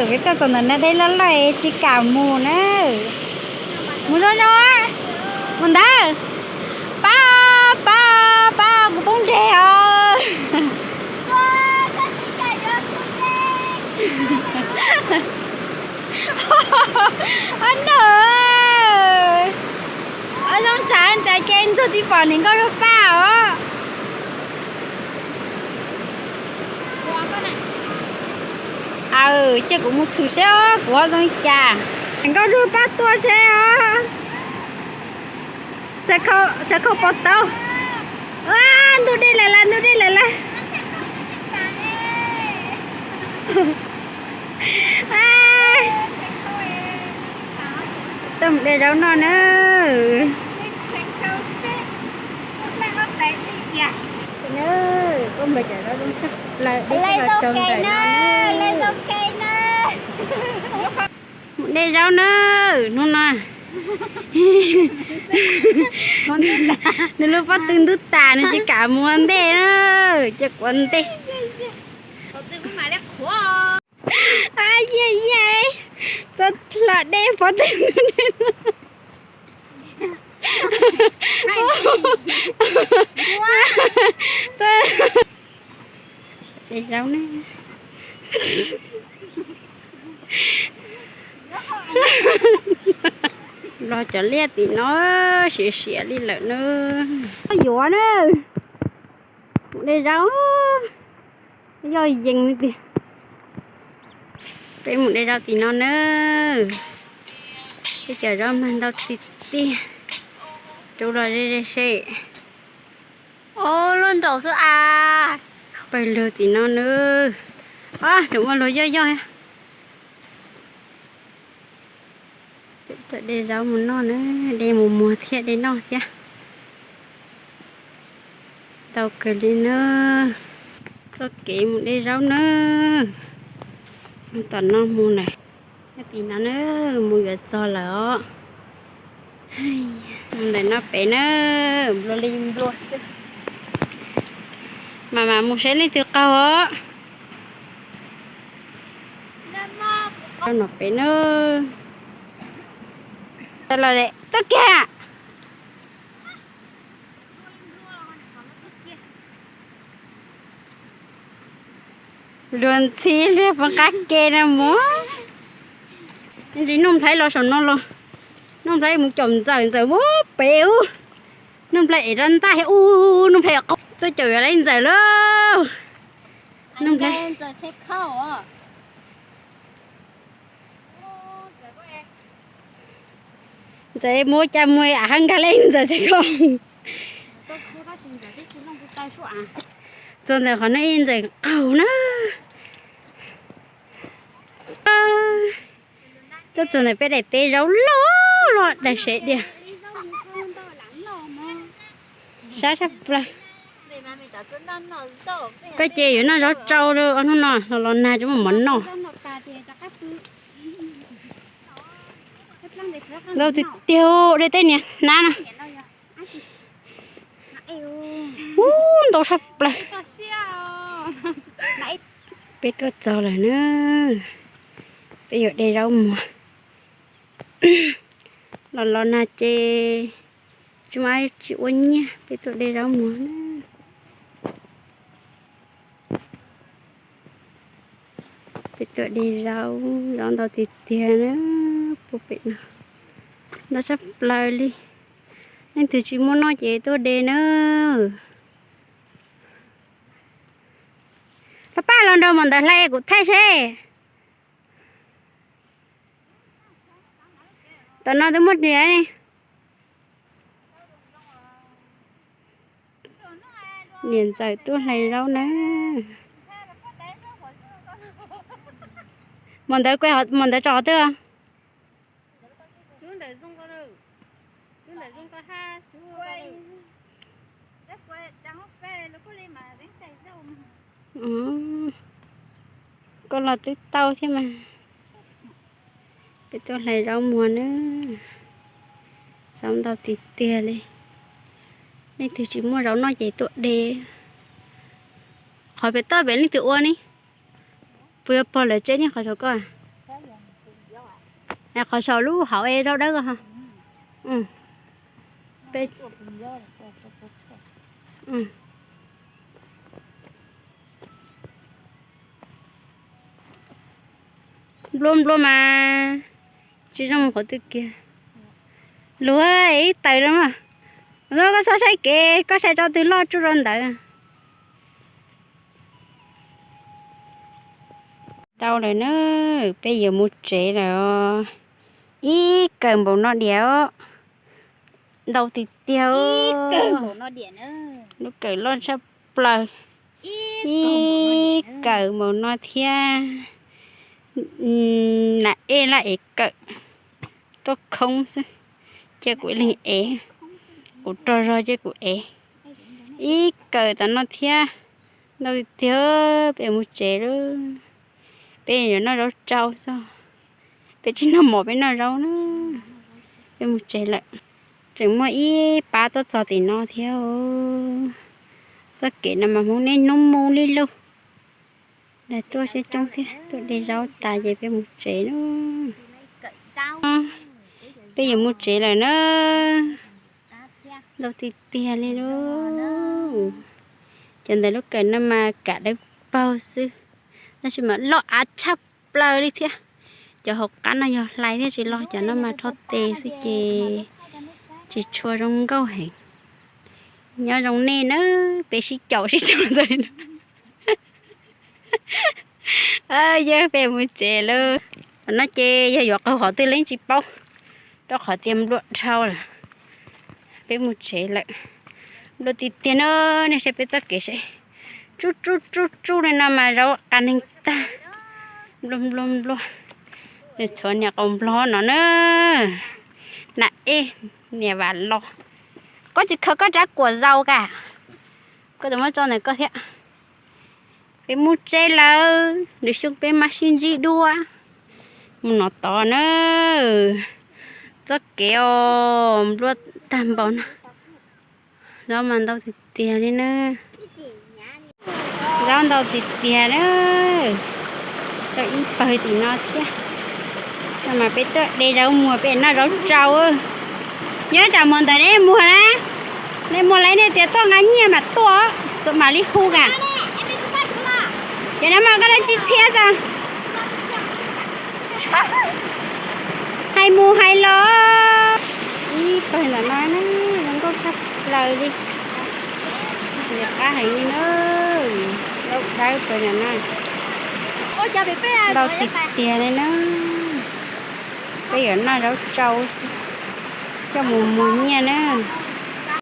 Peb tuaj txog ntawm no dej loj loj tsis kam mus na. Mus zoo zoo, mus ntawd. Pab, pab, pab, kuv poob nreg os. Ob no, ob zoo tshav ntxav ces ntxuag tsis pom niam nkauj Zuag Paj os. Aw, cia kuv mus txhum seb os, kuv ho zoo li cas. Niam nkauj Zuag Paj tuaj seb os. Txawm khau pos tau. Ua, ntug dej lawm lawm, ntug dej lawm lawm. Tuaj mus de zaub noj na. Koj mus de zaub zoo tshaj plaws, de coj los tso ntawm no na. Mus de zaub na, hnub no nws lub pob tw ntub tas nws tsis kam mus ua ntej na, ces kuv ua ntej. Yaj yaj, txoj hlo dej pob tw. De zaub ne. Los cov liaj tim no siav siav li lawm na. Yuav na, mus de zaub, yog yees li tiag. Peb mus de zaub tim no na. Peb cov zaub mag ntau tiag tiag. Rub los ze ze seb. Os, luag nraum xwb as. Pawg lug tim no na. Os, tseem muaj luag yoj yoj. Peb tuaj de zaub mus noj na, de mus muag thiab de noj thiab. Ntau kawg li na. Txoj kev mus de zaub na. Tom no mus na. Tim no na, mus yuav txog lawm os. Mus ntawm no pem na, nplua li nplua xwb. Mas mas mus seb leej twg qaug os. Rau no pem na. Los tuaj kiag. Luag ntxhi luag poob qab ke no mus. Ntsis Nuj Nplhaib los saum no los. Nuj Nplhaib mus caum Ntxawm, Ntxawm ua pem ub. Nuj Nplhaib ev rab ntaj thiab ub, Nuj Nplhaib qau tuaj caum yuav lawm Ntxawm lauj. Nuj Nplhaib. Ntxawm mus ua cas mus am hab nkag li Ntxawm txhais ko. Txog ntawm qhov no ib Ntxawm qaug na. Tuaj txog ntawm peb daim teb zaub loj loj daim sev diag. Sab tshaj plaws. Koj ces yuav noj zaub tsau ob hnub no los los nag tsis muaj mov noj. Ntau tiag tiag, de tej niag hnab no. Ub, ntau tshaj plaws. Peb tuaj txog lawm na. Peb yuav de zaub muag. Los los nag ces tsis muaj dab tsi ua nyiaj, peb tuaj de zaub muag na. Peb tuaj de zaub, zaub ntau tiag tiag na, puag pem no. Ntau tshaj plaws li. Leej twg tsis muaj noj ces tuaj de na. Pab pab los nrog Maum Ntawv hlais kuv thaij seb. Tom no twb muaj niam ne. Niam Ntxawm tuaj hlais zaub na. Maum Ntawv, Maum Ntawv tso qhov twg? Koj los twb tau thiab mas. Peb tuaj hlais zaub muag na. Zaub ntau tiag tiag li. Leej twg tsis muaj zaub noj ces tuaj de. Qhov pem toj pem leej twg ua ne? Puas yog pog lawv tseb nyob qhov saum koj? Qhov saum lub hauv es rau dawb. Nplua nplua mas tsis zoo qhov twg kiag. Luag ib taws rau mas. Koj txhob saib kev, koj saib rau twg loj tsuj rau ntawd. Tau lawm na, peb yuav mus tsev lawm os. Ib kawm npaum no diam os. Ntau tiag tiag. Lub kawm loj tshaj plaws. Ib kawm npaum no thiab. Nas ej laj ev kawm tuaj khoob xwb, cia kuv ib leeg ev, kuv rog zog cia kuv ev. Ib kawm tom no thiab. Ntau tiag tiag, peb mus tsev lawm. Peb yuav noj zaub tsau xwb, peb tsis noj mov peb noj zaub na. Peb mus tsev lawm. Tseem muaj ib pab tuaj txog tim no thiab. Txoj kev no mas Hmoob niaj hnub mus li lug. Lawv tuaj coob coob thiab, tuaj de zaub tas ces peb mus tsev na. Peb yuav mus tsev lawm na. Ntau tiag tiag li lauj. Cov ntawm lub kawm no mas kam dawb paug xwb, tab sis mas loj av tshaj plaws li thiab. Cov hauv qab no yog hlais thiab tsis los, cov no mas rho tes xwb ces tsis tshua zoo nkauj heev. Nyob zoo nej na, peb sib caum sib caum ntawd li no. Yog peb mus tsev lawm. Qhov no ces yog yuav qaug qhov twg leej tsis paub, rau qhov tias nplua dhau lawm. Peb mus tsev lawm. Nplua tiag tiag na, nej saib peb txoj kev seb. Tsuj tsuj tsuj tsuj li no mas zaub qas neeg tag. Nplua nplua nplua. Txhua niam qau nplog no na. Nas ej, niam Vam Los. Koj tsis khaws koj rab kuam zaus ka? Koj tus muab tso ntawm koj thiab. Peb mus tsev lawm, lwm xyoo peb mam sib ntsib dua. Mus no tod na. Txoj kev os, nplua tag npaum no. Zaub mas ntau tiag tiag li na. Zaub ntau tiag tiag na. Tau ib pawg tim no thiab. No mas peb tuaj de zaub muag, peb noj zaub tsau. Nyob tsam mus ntawd nej muag na. Nej muag lawm nej tias tuaj nqa nyiaj mas tuaj, txawm mam li hu ka. Ces no mas koj dab tsi txhiab tso. Hais mus hais los. Ib pawg ntawm no na, zoo nkauj tshaj plaws li. Nws qab heev li na. Zaub dawb pawg ntawm no. Ntau tiag tiag li na. Peb yuav noj zaub tsau xwb, coj mus muag nyiaj na.